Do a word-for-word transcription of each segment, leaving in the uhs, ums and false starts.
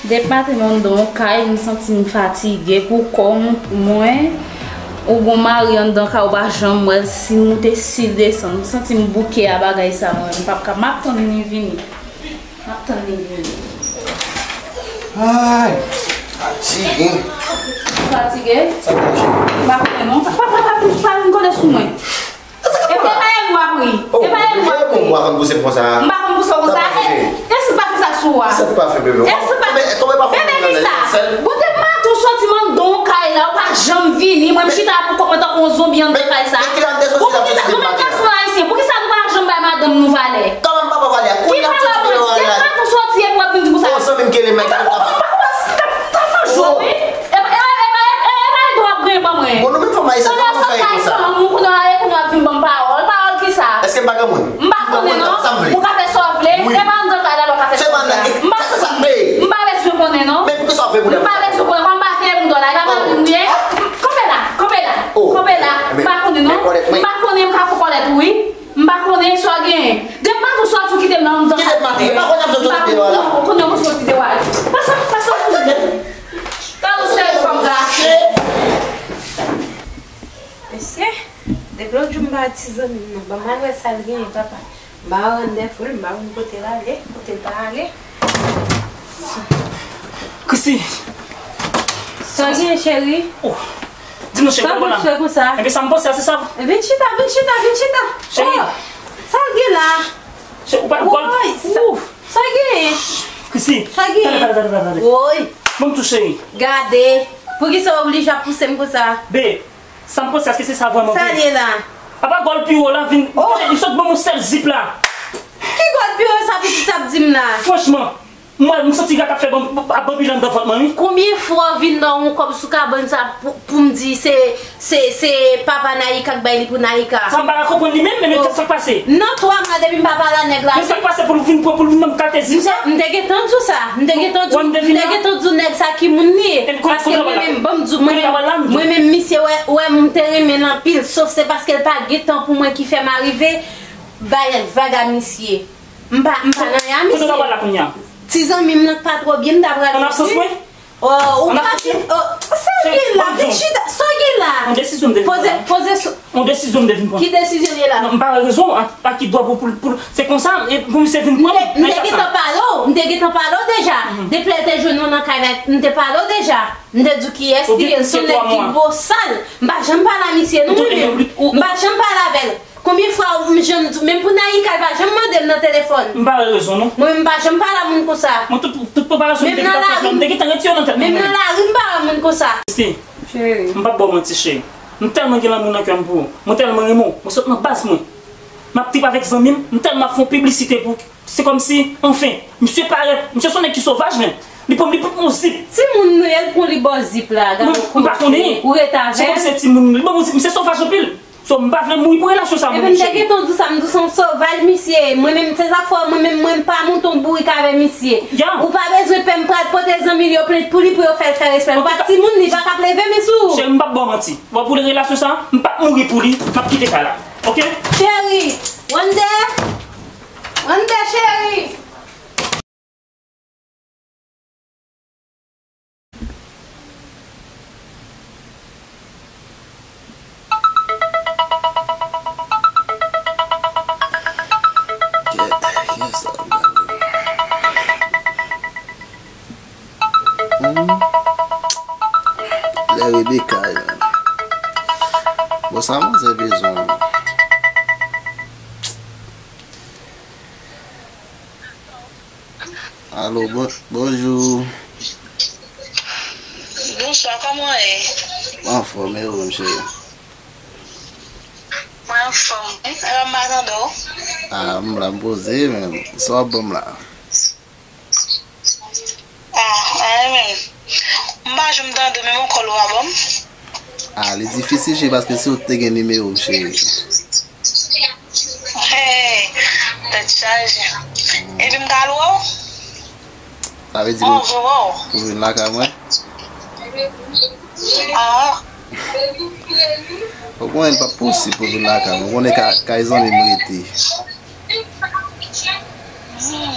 Depi maten m anndan yon kay, m santi m fatige pou kò m, mwen. Ou gon mari anndan kay, ou pa janm wè l, si l moute, si l desann. M santi m bouke a bagay sa, mwen. M p ap ka, m ap tann li vini. M ap tann li vini. Ay, fatige. Fatige? Sa k pase? M pa konnen non. Pa, pa, pa, pa, pa vin kole sou mwen. E, e pa e m w ap ri. E pa e m w ap ri. M pa konn pouse w konsa. M pa konn pouse w konsa. E, e si l pa fè sa sou ou a? Sa k pa fè, bebe? E si l pa, bebe, kisa? Bon, depi maten w soti m anndan yon kay la, ou pa janm vini. Mwen, m chita pou kont mwen tankou yon zonbi anndan kay sa. Poukisa, nou menm gason ayisyen, poukisa nou pa janm bay madanm nou valè? Kòman m pa ba w valè? Ki valè w pran? Depi maten w soti epi w ap vin di konsa. Yon zanmi m ki rele Mike. Ou pa, ou pa, ou pa, ou pa, ou pa jwe, wi. E pa, e pa, e pa, e pa, e pa, e pa, w ap griyen ban mwen. Bon, nou menm fanm ayisyen, kòman nou fè konsa? Kounye a w ap vin ban m pawòl. Pawòl kisa? Èske m pa granmoun? M pa konnen non. Ou ka fè sa w vle. Wi. E pa anndan kay la, ou ka fè sa w vle. M pa, m pa bezwen konnen non. Men poukisa w ap fè moun nan? M pa bezwen konnen. Kòm m pa fè moun la, e pa mari m li ye. Kanpe la, kanpe la. Kanpe la. M pa konnen non. M pa konnen, m ka fè kòlèt ou wi. M pa konnen sa w genyen. Depi maten w soti w kite m nan anndan kay. Kite m maten. M pa konnen ap soti deyò a la. Kounye a w soti deyò a. Pase, pase. Tande w sèl fanm gache. Mesye, depi lòt jou m pa wè ti zanmi m nan. Ban m al wè sa l genyen, papa. M pa wè anndan foul, m pa konn kote l ale, kote l pa ale. Chrissy. Sa w genyen, cheri? Oh. Di non, cheri, kòman la? Sa w ap fè konsa? Enben, sa m panse a, se sa. Vin chita, vin chita, vin chita. Cheri. Oh, sa w gen la? Cheri, ou pa gòl. Woy, sa, sa w genyen? Chrissy. Sa w genyen? Tande, tande, tande, tande. Woy. Ban m tou, cheri. Gade. Poukisa w oblije ap pouse m konsa? Be, sa m panse a, èske se sa vrèman vre? Sa l ye la? Apa gòl pi wo la vin, oh, li sot ban m yon sèl zip la. Ki gòl pi wo sa pitit ap di m la? Franchman, mwen, m santi rat ap fè ban, ap banbile anndan vant mwen, wi. Konbyen fwa w vin nan yon kòb sou kabann sa pou, pou m di se, se, se papa Naïka k bay li pou Naïka? Sa m pa ka konprann li menm, men, men sa k pase? Nan twa mwa depi m pa pale a nèg la. Men sa k pase pou l vin pran, pou l vin ban m kalite zip sa? M te, m te gentan di w sa. M te gentan di w, m te gentan di w nèg sa ki moun li ye. Paske mwen menm, ban m di w, mwen menm, mwen menm, misye wè, wè m te renmen l anpil, sof se paske l pa gen tan pou mwen ki fè m arive bay vag a misye. M pa, m pa nan ya, misye. Kote w pral la kounye a? Ti zanmi m nan k pa twò byen, m ta pral. An absans mwen? Oh, ou pa fin, oh, sa w gen la? Vin chita, sa w gen la? Yon desizyon m te vin pran. Poze, poze sou. Yon desizyon m te vin pran. Ki desizyon l ye la? Non, m pa wè rezon a, a ki dwa pou, pou, pou, se konsa, e pou misye vin pran m, m te gentan pale w, m te gentan pale w deja. Depi lè l te jwenn nou nan kay la, m te pale w deja. M te di w kiyès li ye, l se yon nèg ki bosal. M pa janm pale a misye, non, mwen menm. M pa janm pale avè l. Konbyen fwa m janm di w, menm pou Naïka, l pa janm mande m nan telefòn. M pa wè rezon, non. Mwen menm, m pa janm pale a moun konsa. Mwen, tout, tout preparasyon m te gentan fè la, m te gentan retire yo nan tèt mwen. Menm nan lari, m pa wè moun konsa. Chrissy, m p ap ba w manti, cheri. M tèlman gen lanmou nan kè m pou ou. Mwen tèlman renmen w. Mwen sot nan baz mwen. M ap trip avèk zanmi m. M tèlman ap fè yon piblisite pou, se kòmsi, anfen, misye parèt. Misye se yon nèg ki sovaj, men. Li pran m, li pran m yon zip. Timoun nou ye, l pran li ba w zip la, gade w. Mwen, m pa konnen. Ou ret avè l. Se kòmsi timoun, li ban m yon zip. Misye sovaj anpil. So, m pa vle mouri pou relasyon sa, mwen, cheri. Ebyen, m te gentan di w sa, m di w se yon sovaj misye ye. Mwen menm, se sa k fè mwen menm, mwen m pa monte yon bourik avè misye. Ou pa bezwen pè, m pral pote zanmi l yo plent pou li, pou yo fè l fè respè l. Ou pa timoun, li pa ka leve men sou ou. Cheri, m p ap ba w manti. Bon, pou relasyon sa, m p ap mouri pou li, m ap kite kay la. Oke? Cheri, Wonder, Wonder, cheri. Kiyès sa? Hmm. Lè Rebecca, menm. Bon, sa manzè bezwen. Alo, bon, bonjou. Bonswa, kòman w ye? Anfòm, e ou menm, cheri? Mwen anfòm wi. Epa m pa tande w. Ah, m la, m poze, men sa w ap ban m la? Ah, anyen menm. M pa janm tande w, men yon kòl ou pa ban m. Ah, li difisil, cheri, paske si w te gen nimewo m, cheri. Hey, tèt chaje. Epi m ka lwe w? Sa vle di pou, pou vin lakay mwen? Ah. Ou konnen li p ap posib pou vin lakay mwen. Ou konnen ka, kay zanmi m rete. Hmm.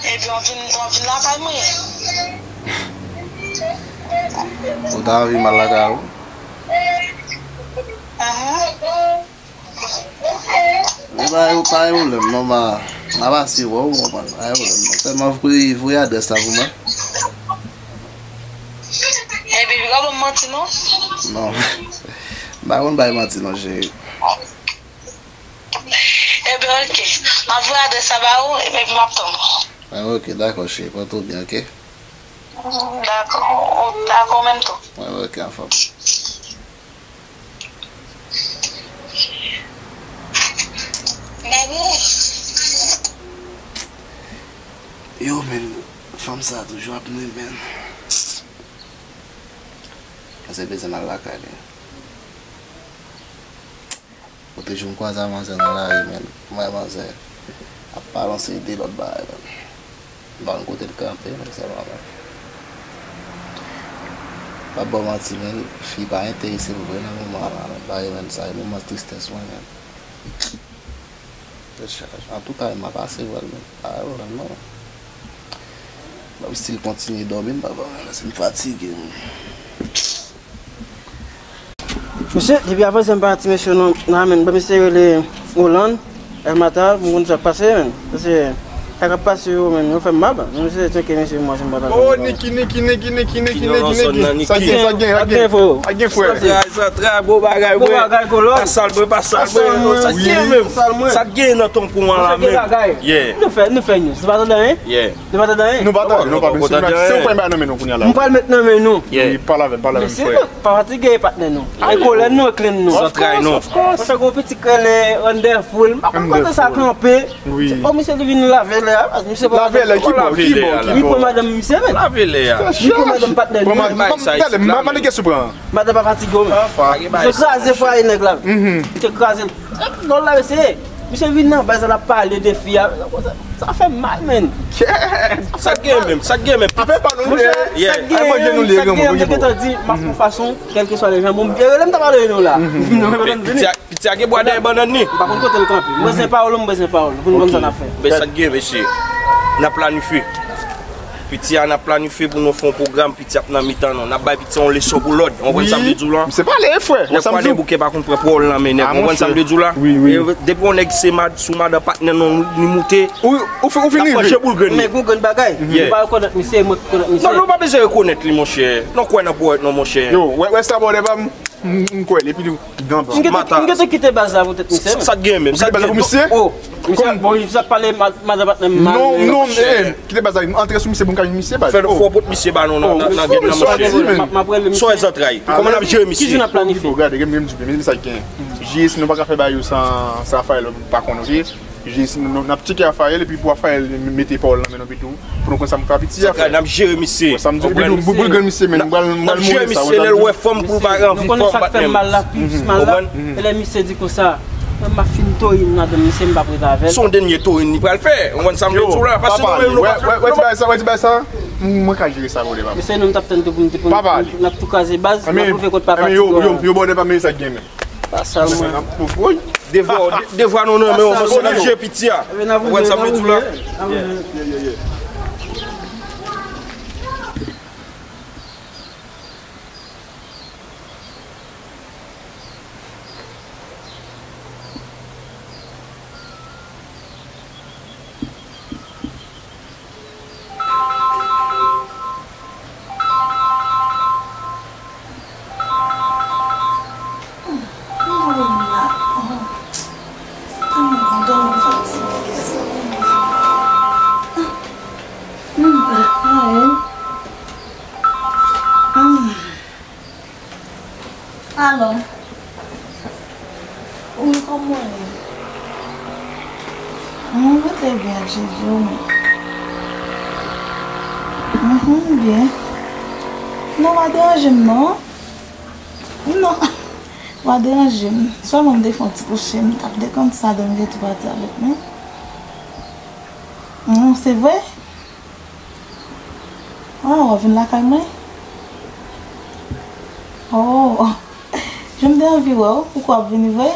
Epi w ap vin, w ap vin lakay mwen? Ou ta anvi m al lakay ou? Aham. E pa, pa gen pwoblèm, non, ma, ma pase wè w, ou konprann, pa gen pwoblèm, non. Sèlman voye, voye adrès la pou mwen. Epi, pa ban m manti, non? Non. M pa konn bay manti, non, cheri. Ebyen, oke. M ap voye adrès la ba ou, epi m ap tann ou. Ah, oke, dakò, cheri. Pran tou byen, oke? Dakò. Ou dakò menm tou? Mwen, oke, anfòm. Maman. Yo, men, fanm sa toujou ap nwi, men. Mwen se bezwen al lakay li. Ote jou m kwaze a manzè nan lari, men. M wè manzè ap balanse de lòt bagay, men. M pa konn kote l kanpe, men sèlman, men. Pa ba w manti, men. Fi pa enterese m vre nan moman la, men. Bagay, men, sa e moman tristès mwen, men. Tèt chaje. Antouka, m ap pase wè l, men. Pa wè l, non. M ap still kontinye dòmi, m pa, pa, paske m fatige, men. Mesye, depi avanse m pa ti mesye non, nan men, ban mesye rele Roland, El Matar, m konn sa k pase, men. Paske sa k ap pase yo, men, yo fè m mal, men mesye, tcheke mesye, mwen, se m pa ta. Oh, Niki, Niki, Niki, Niki, Niki, Niki, Niki. Sa gen, sa gen, sa gen, sa gen, frè. Sa gen, sa gen, gwo bagay, gwo bagay, kolòn. Pa sal mwen, pa sal mwen, sa gen menm. Sa gen nan tonpon an la menm. Yeah. Nou fè, nou fè news. Nou pa tande anyen? Yeah. Nou pa tande anyen? Nou pa tande, nou pa tande. Si w pa nan men nou kounye a la. M pral met nan men nou. Yeah. Wi, pale avè m, pale avè m, frè. Pa fatige, patnè nou. E kolè nou, e klen nou. Zantray nou. Mwen fè gwo piti k rele Wonderful. M pa konn kote sa kanpe. Wi. O, misye li vin lave lè a, paske misye pran madanm. Lave lè, ki bò, ki bò, ki bò? Li pran madanm misye menm. Lave lè a. Li pran madanm patnè li menm. Tande, m ap mande kiyès ou pran. Madanm pa fatige menm. Misye kraze fwaye nèg la. Misye kraze l. Gòl la, mesye. Misye vin nan baz la, l ap pale de fi a. Sa fè m mal, menn. Sa k gen menm, sa k gen menm. Apre pa nou, monchè, sa k gen, sa k gen, m te gentan di, m ap fè yon fason, kèlkeswa le jan, bon, m te rele m ta pale nou la. Piti a, piti a gen bwa dèyè bannann li. M pa konn kote l kanpe. M bezwen pawòl ou, m bezwen pawòl ou. Pou n konn sa n ap fè. Men sa k gen, mesye. N ap planifye. Piti a, n ap planifye pou nou fè yon pwogram, piti ap nan mitan nou. N ap bay piti a yon leson pou lòd. Ou konprann sa m vle di w la? Misye pale, frè. Nèg Kwadèboukè pa konn pran pawòl nan men nèg. Ou konprann sa m vle di w la? Wi, wi. E depi yon nèg se mad, sou madan patnè nou, li moute. Ou, ou fin, ou fin rive. N ap manje boul grenn li. Men gon grenn bagay. Yeah. Nou pa rekonèt misye, mwen rekonèt misye. Non, nou pa bezwen rekonèt li, monchè. Nou kwè nan pwòt nou, monchè. Yo, wè, wè sa bòdè pa m. M, m kwè li, epi li ganba. M gentan, m gentan kite baz la poutèt misye. Sa, sa k gen menm? Ou kite baz la pou misye? Oh, misye, bon, misye ap pale ma-, madan patnè m mal. Non, non, eh, kite baz la, antre sou misye pou m ka jwenn misye, baz. Fè fò pot misye ba nou nan, nan, nan gen nan manchè. M ap rele misye. Sou zantray. Kòman n ap jere misye? Ki jou n ap planifye? Gade, gen menm di, men sa k gen. Jis nou pa ka fè bagay yo san, san Rafael pa konn, oke? Jis nou, nou, n ap tcheke Rafael, epi pou Rafael mete pawòl nan men nou, epi tou, pou nou konn sa pou fè a piti a, frè. N ap jere misye. Wè sa m di, epi nou boul grenn misye, men nou pral, nou pral mouri sa, wè sa m di. N ap jere misye, lè l wè fanm pou l pa gen anvi fanm patnè m. Ou konprann? E lè misye di konsa, mwen m ap fin toyin madanm misye, m p ap ret avè l. Se yon dènye toyin li pral fè. Ou konprann sa m vle di w la? Paske nou menm nou pa, wè, wè ti bagay sa, wè ti bagay sa. M, mwen ka jere sa, bòdè pa m. Misye, nou, m t ap tann tou pou m te, pou n ap tou kraze baz, n ap pwouve kòt pa fatige. Yo, yo, yo, bòdè pa m, men sa k gen menm. Pa sal mwen. Devwa, de-, devwa nou nan men w, monchè, n ap jere piti a. Ou konprann sa m vle di w la? Yeah, yeah, yeah. Alo. Wi, kòman w ye? Mwen rete byen ak Jezi, wi. Mhm, m byen. Non, pa deranje m, non. Non, pa deranje m. Sèlman m te fè yon ti kouche, m t ap dekonn sa, dan m te tou pati avèk mwen. Mhm, se vre? Oh, w ap vin lakay mwen? Oh, jan m te anvi wè w, ou kwè w ap vini vre?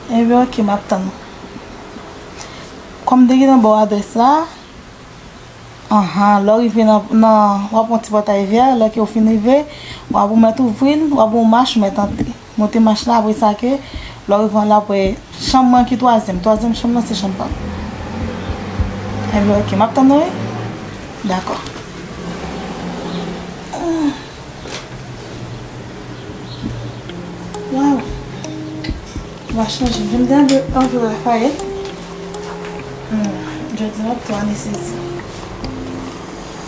Ebyen, oke, m ap tann ou. Kòm m te gentan ba w adrès la, Anhan, lè w rive nan, nan, w ap yon ti pòtay vè, lè ke w fin rive, w ap ou mèt ouvri l, w ap yon mach, ou mèt antre. Monte mach la, apre sa ke, lè w rive anlè, apre, chanm mwen ki twazyèm, twazyèm chanm nan se chanm pa m. Enben, ok, m ap tann ou, wi. Dakò. Waw. M a chanje. Jan m te anvi, anvi wè Rafael. Hmm, jodi m ap tou ane sezi.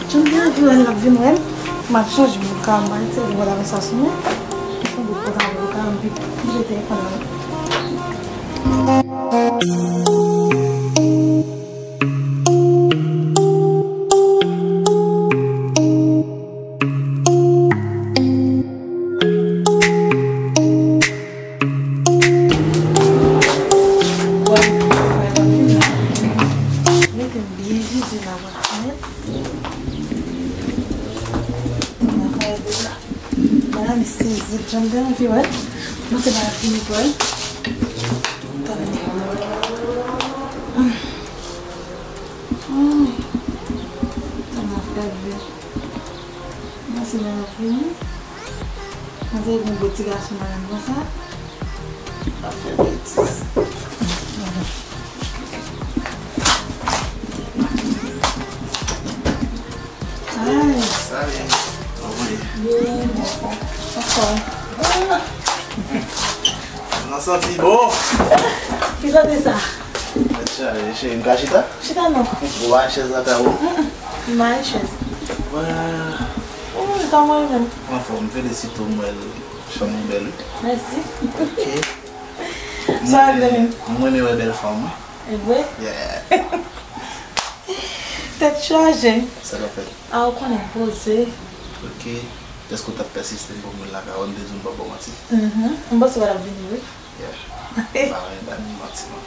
Jan m te anvi wè l, l ap vin wè m. M ap chanje bout ka, m pa rete wè l avè sa sou mwen. Mwen pran bout pòtab mwen, bout ka, m pi, m pi telefòn nan. Mete m byen jezi nan bwat mwen. Nan fè de la. Mwen la, m sezi, jan m te anvi wè. Mwen se pa fini pou wè. Tande. Hmm. Tande, frè. Mwen se mwen ap vini. Mwen se yon gwo ti gason nan menm konsa. Ap fè betiz. Ay. Salut. Kòman w ye? Byen, byen. Anfòm. Nan santi bon. Ki kote sa? Mèt chaje, cheri, m ka chita? Chita non. Ou pa chèz la ka ou? Mm, mm. M pa chèz. Wè. Ou menm, kòman ou menm? Anfòm, felisite w, m wè l, chanm ou bèl, wi. Mèsi. Ok. Sa va, zanmi m? Mwen renmen wè bèl fanm, wi. E vre? Yeah. Tèt chaje. Sa k ap fèt? A, ou konnen, poze. Ok. Èske w t ap pèsiste pou m vin lakay ou? M te di w m p ap ba w manti. Mhm. M panse w t ap vini, wi. Yeah. Pa renmen ba nou manti, non.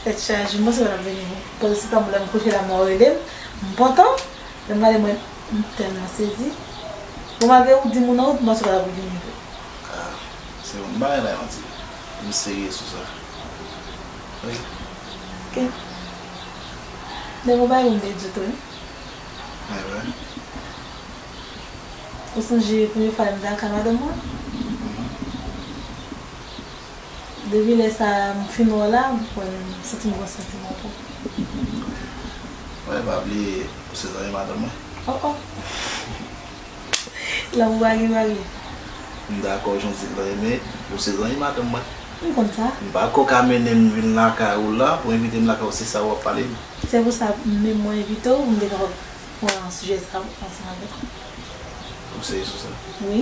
Tèt chaje, m panse w t ap vini, wi. Poze se tankou lè m kouche la, mwen rele m, m kontan. Lè m gade mwen, m tèlman sezi. Bon, malgre ou di moun nan, ou di m panse w t ap vini, wi. Ah, se bon, m pa renmen bay manti. M serye sou sa. Wi. Ok. Men gon bagay pou m te di w tou, wi. Mwen vre. Ou sonje premye fwa m te lakay madanm mwen? Mhm. Depi lè sa a, m fin wè w la, m kwè m santi m gon santiman pou ou. Wè, pa bliye, ou se zanmi madanm mwen. Oh, oh. Lanmou pa gen parye. M dakò, jan w di l lan, men ou se zanmi madanm mwen. M konn sa. M pa ko ka mennen m vin lakay ou la, pou envite m lakay ou, se sa w ap pale m. Se pou sa, menm mwen envite w, m te kapab pran sijè sa ansanm avèk ou. Ou serye sou sa? Wi.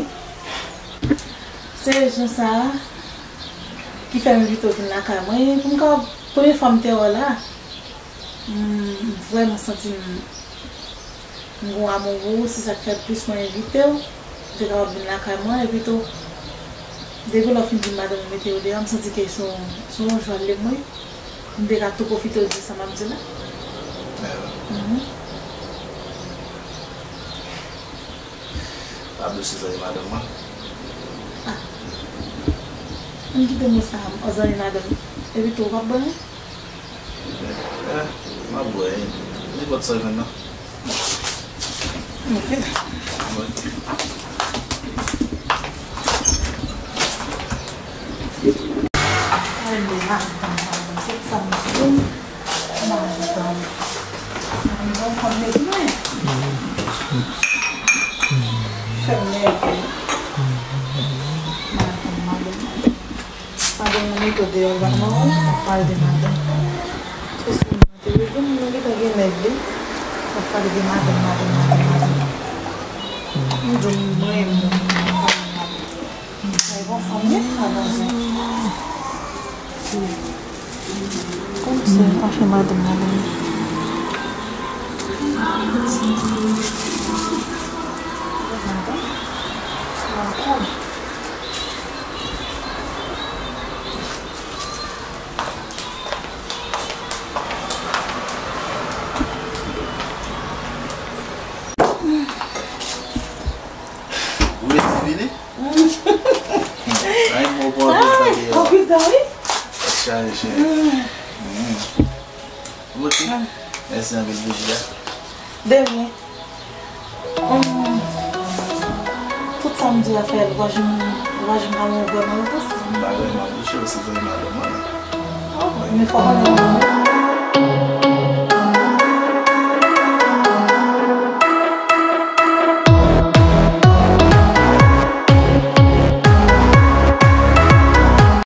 Se rezon sa a ki fè m envite w vin lakay mwen, pou m kapab, premye fwa m te wè w la, m vrèman santi m M gon amou pou ou, se sa k fè plis mwen envite w, ou te kapab vin lakay mwen, epi tou, depi lè w fin di madanm ou mete yo deyò, m santi ke se yon, se yon jwa l ye pou mwen, m te ka tou pwofite w di sa m ap di la. Mhm. Pablo se zanmi madanm mwen. Ah. M kite mo sa, zanmi madanm. Epi tou, w p ap ban mwen? Eh, m ap bwè, nenpòt sa w jwenn nan. Ok. Bwè. Ay, men madanm, madanm, se sa m di w. Madanm. Madanm, fanm nèg mwen. Fè m nève. Madanm, madanm, madanm. Madanm nan mete w deyò, l pa nan w, w ap pale de madanm. Se sou mwen te bezwen, mwen gentan gen nèg, wi. W ap pale de madanm, madanm, madanm, madanm. M di w, mwen, mwen, mwen, mwen, mwen. Ay, bon, fanm, gen travay. Konn se afè madanm, madanm. Madanm, madanm. Ou resi vini? Ay, mwen pran anpil tan deyò. Anpil tan, wi. Chaje, cheri. Mm. Oke. Mèsi anpil pou jus la. Demi, hum, tout sa m di a fè, li pa janm, li pa janm ka move vrèman, non. M pa vrèman bouche, se vrèman madanm mwen. Oh, men fò konnen.